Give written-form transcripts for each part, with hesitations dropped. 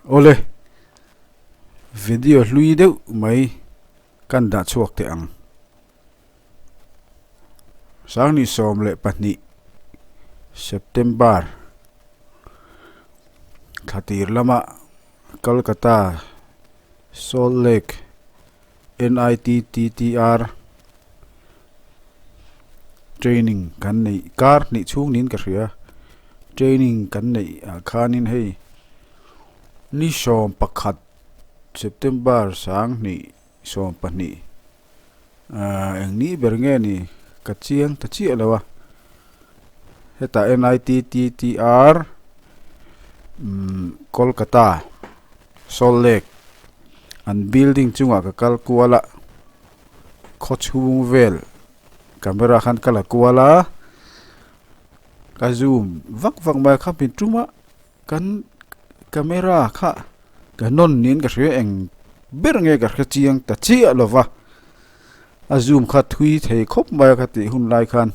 Awle, video hlui deuh mai kan dah chhuak teh ang. Sangni 12 September thla tir lama Kolkata Salt Lake NITTTR training kan neih kar hnih chhung niin ka hria training kan neih ah khanin hei ni 11 September 2020 ahh eng ni ber nge ni ka chiang ta chiah lo a hetah NITTTR umm Kolkata Salt Lake an building chungah ka kal kual a khaw chhung vel camera khan ka la kual a ka zoom vak vak mai a khami tum a kan camera kha ka nawn niin ka hria eng ber nge ka hre chiang ta chiah lo va a zoom kha thui thei khawp mai a ka tih hun lai khan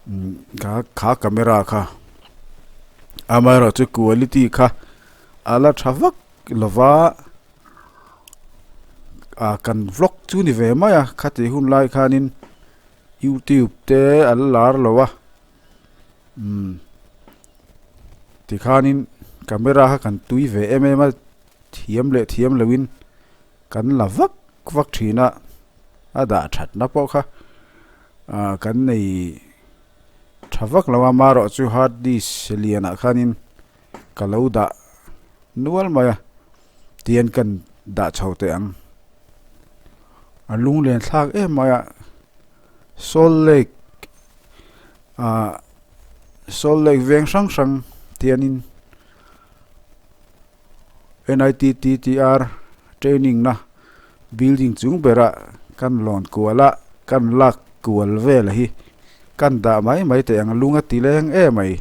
umm kha kha camera kha amaherawhchu quality kha a la tha vak lo va ah kan vlog chu ni ve mai a khatih hun lai khanin youtube te an lar lo a umm tikhanin camera kha kan tui ve em em a thiam leh thiam lohin kan la vak vak thin a a dah thatna pawh kha ah kan nei tha vak lo a amaherawhchu hard disk lianah khanin ka lo dah nual mai a tihian kan dah chho teh ang a lunglen thlak em mai a Salt Lake ah Salt Lake veng hrang hrang tianin N_I_T_T_T_R training na building chung berah kan lawn kual a kan lak kual vel hi kan dah mai mai teh ang lung a ti leng em mai.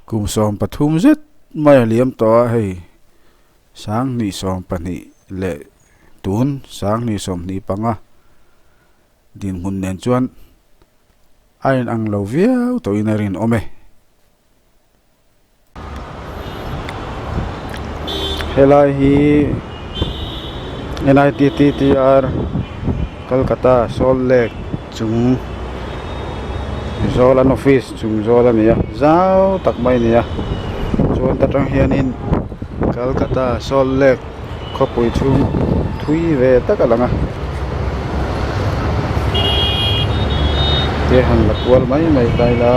Kum 13 zet mai a liam tawh a hei 2020 leh tun 2025 dinhmun nen chuan a inang lo viau tawhin a rinawm e. Helai hi N_I_T_T_T_R Kolkata Salt Lake chung zawl an office chung zawl a ni a zau tak mai a ni a chuan ta tang hianin Kolkata Salt Lake khawpui chhung thui ve tak a lang a te han la kual mai mai ta ila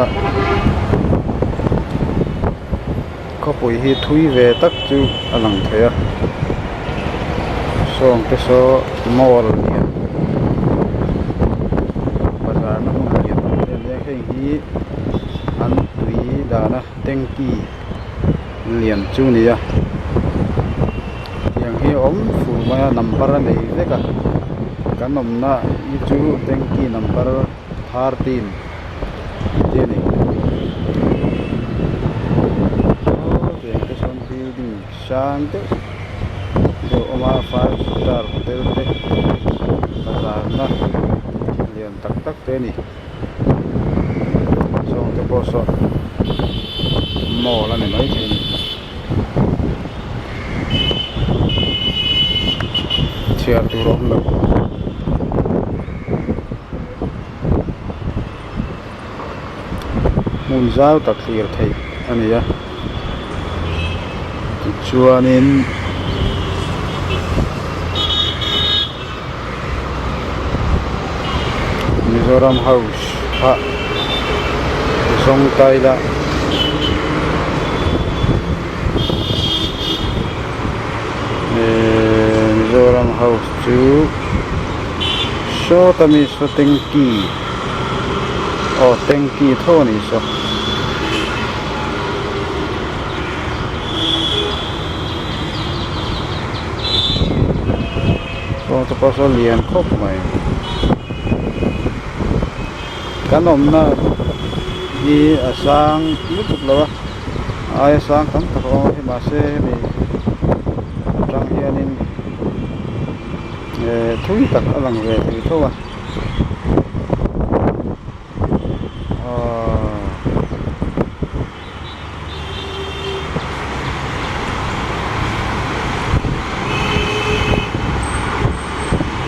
khawpui hi thui ve tak chu a lang thei a sawng te saw mall a ni a bazar na hmun lian tak te a ni a heng hi an tui dahna tanky. lian chu a ni a tiang hi a awm fur mai a number a nei vek a kan awmna hi chu tanky number 13 te a ni aw tiang te sawn building sang deuh deuh a awm a five star hotel te bazar na lian tak tak te a ni. Sawng te pawh saw mall a ni mai thei a ni chhiar tur a awm lo hmun zau tak thlir theih a ni a tichuanin. Mizoram house kha zawng ta ila ehh Mizoram house chu sawta mi saw tanky aw tanky tho a ni saw. Saw te pawh saw lian khawp mai kan awmna hi a sang lutuk lo a a aia sang tam tak a awm a hei mahse hemi atang hianin eh thui tak a lang ve thei tho a aw.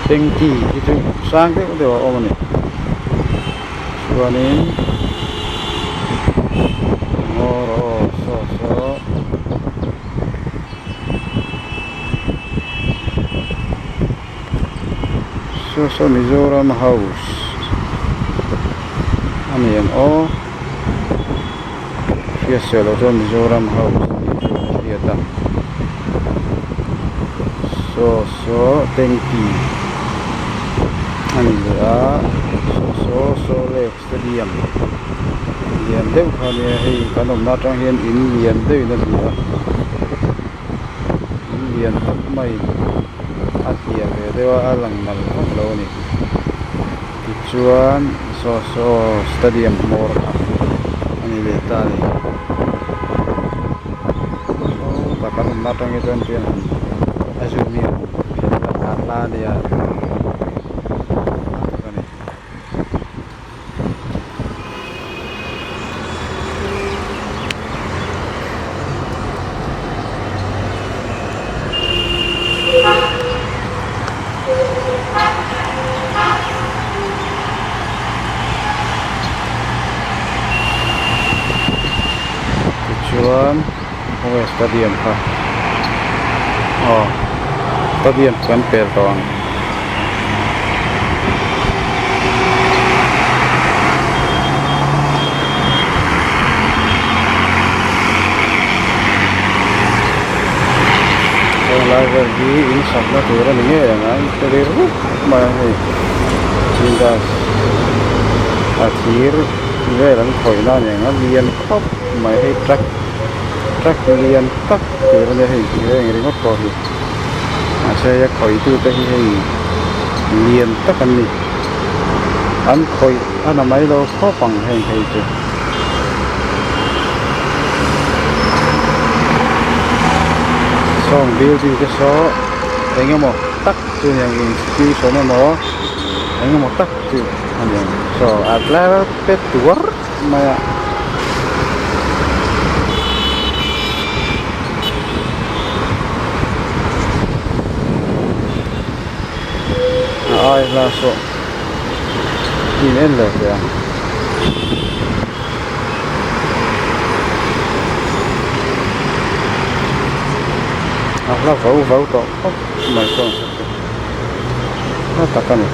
Tanky hi chu sang deuh deuh a awm a ni chuanin ngaw aw saw saw. Saw saw Mizoram house a ni ang aw hriatsual loh chuan Mizoram house tih chu a hriat a saw saw tanky a ni leh a saw saw saw lake stadium lian deuh kha ania hei kan awmna atang hian in lian deuhin a hliah a in lian tak mai a hliah ve deuh a a lang nal vak lo a ni tichuan saw saw stadium hmawr kha a ni leh ta a ni sawtah kan awmna atang hi chuan tiang a zoom hi a hla a nia a ni. Tichuan khawnge stadium kha aw stadium kan pel tawh ang. Heng lai vel hi in sakna tur a ni ngei ang a in hre ri rup mai a hei chindas a thir vel an khawih na a ni ang a lian khawp mai hei truck truck lian tak tur a nia hei reng ringawt pawh hi. Mahse a khawitute hi hei lian tak an ni. An khawih a na mai lo khawp ang heng phei chu. Sawng building te saw eng emaw tak chu ni ang institution emaw eng emaw tak chu a ni ang. Saw a tlar pet tuar mai a. A ai hla saw in en leh teh ang. A hla vau vau tawh khawp mai chuan ka hria hla tak a ni.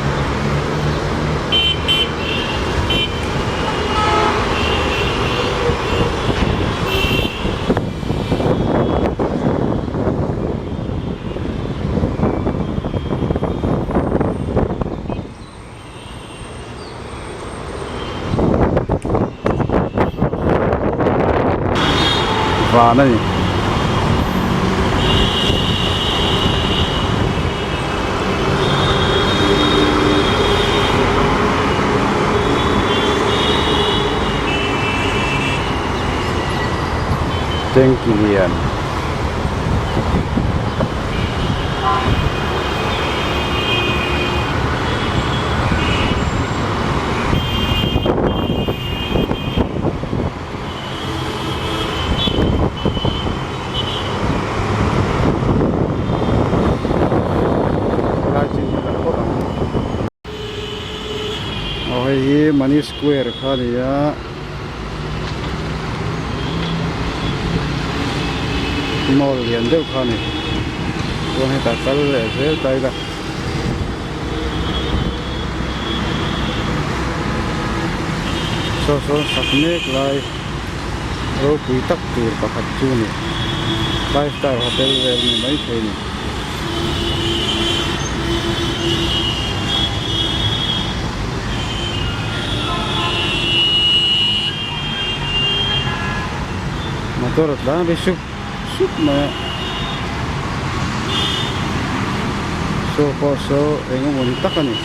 Van a ni. Tanky lian. Helai chin hi kan phawt ang. Aw hei hi Money Square kha a ni a. Mall lian deuh kha a ni. Chuan hetah kal leh zel ta ila. Saw sawn sak mek lai ropui tak tur pakhat chu a ni. Five star hotel vel ni maithei a ni. Motor a tlang ri sup sup mai a saw pawh saw eng emaw ni tak a ni.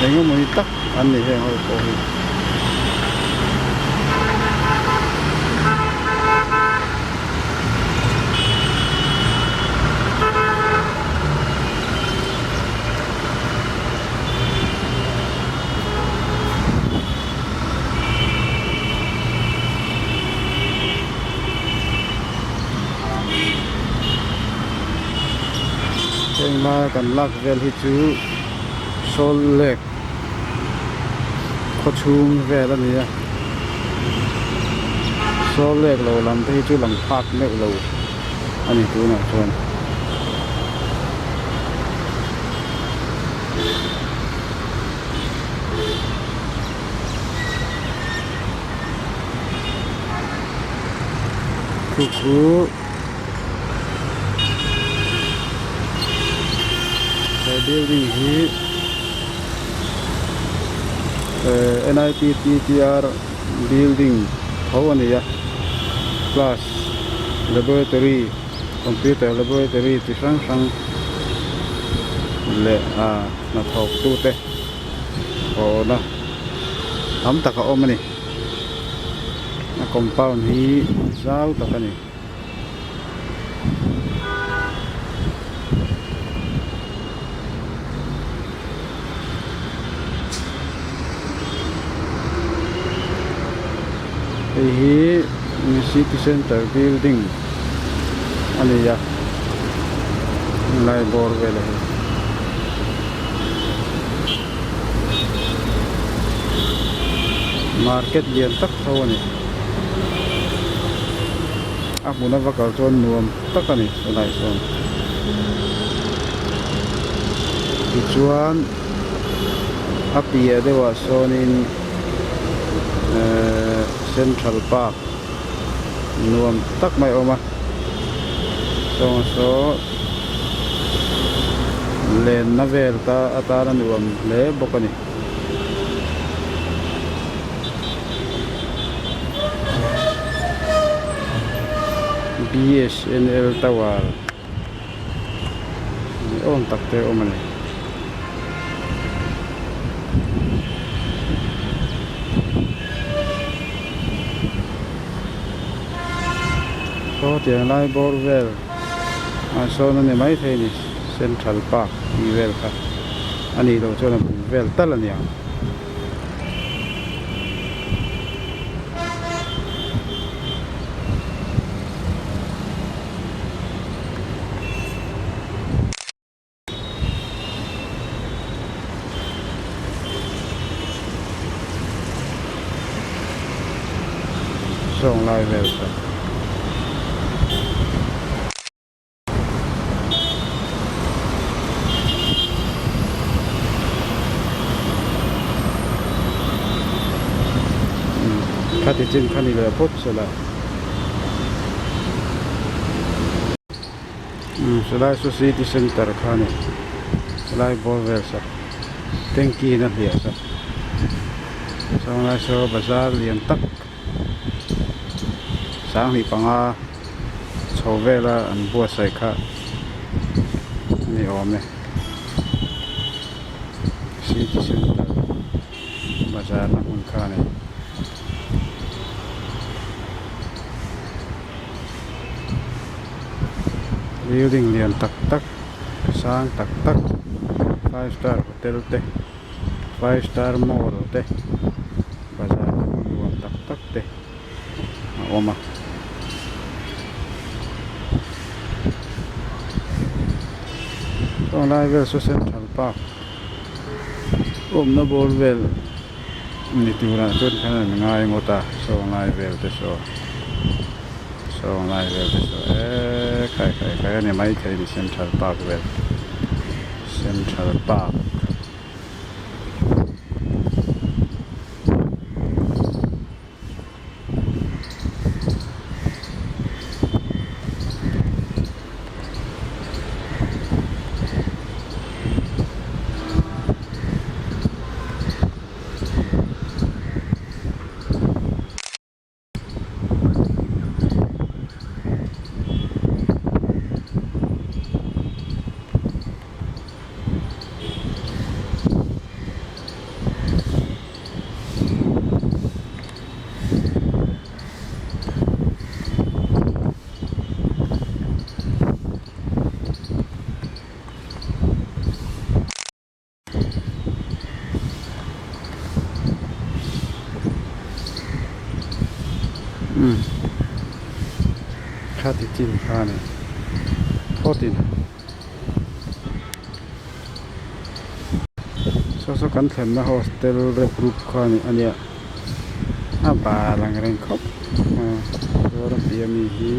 Eng emaw ni tak an ni heng ho pawh hi. Heng laia kan lak vel hi chu Salt Lake khaw chhung vel a ni a Salt Lake lo lam te hi chu lang phak meuh lo a ni tunah chuan. Chu chu he building hi ehh N_I_P_T_T_R building tho a ni a class laboratory computer laboratory chi hrang hrang leh ah hnathawk tute awhna tam tak a awm a ni a compound hi zau tak a ni. Hei hi city centre building a ni a helai bawr velah hi. Market lian tak tho a ni. A hmun a va kal chuan nuam tak a ni tunah chuan. Tichuan a piah deuhah sawnin ehh central park nuam tak mai a awm a saw saw lenna vel ta atana nuam hle bawk a ni. B_S_N_L tower ni awm tak te a awm a ni. Saw tiang lai bawr vel ah sawn a ni maithei a ni central park tih vel kha a nih loh chuan a bul vel tal a ni ang. Sawng lai vel kha. Khati chin kha ni leh phawt se la. Helai saw city centre kha a ni helai bawr vel sak tanky in a hliah sak chuan helai saw bazar lian tak sanghnih panga chho vela an buatsaih kha a ni awm e city centre bazar na hmun kha a ni. Building lian tak tak sang tak tak five star hotel te five star mall te bazar hmun nuam tak tak te a awm a. Saw lai vel saw central park awmna bawr vel ni turah chuan khan an ngai ngawt a saw lai vel te saw. Saw lai vel te chu eee khai khai khai a ni maithei ni central park vel central park. Umm khati chin kha a ni phawt in. Saw saw kan thlenna hostel rep rup kha a nia a bal ang reng khawp mai a chuan a piah ami hi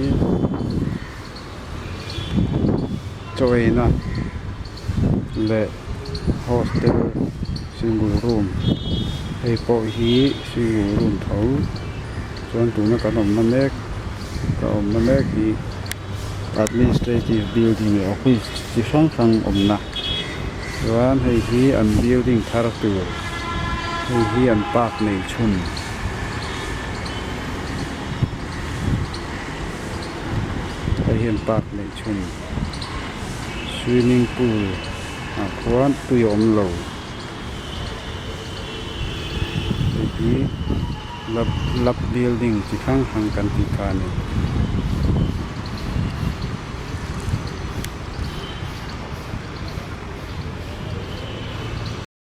chaw eina leh hostel single room hei pawh hi single room tho chuan tuna kan awmna mek ka awmna mek hi administrative building leh office chi hrang hrang awmna chuan hei hi an building thar tur hei hi an park nei chhun. Hei hian park neih chhun swimming pool ah khuan tui a awm lo hei hi lab lab building chi hrang hrang kan tih kha a ni.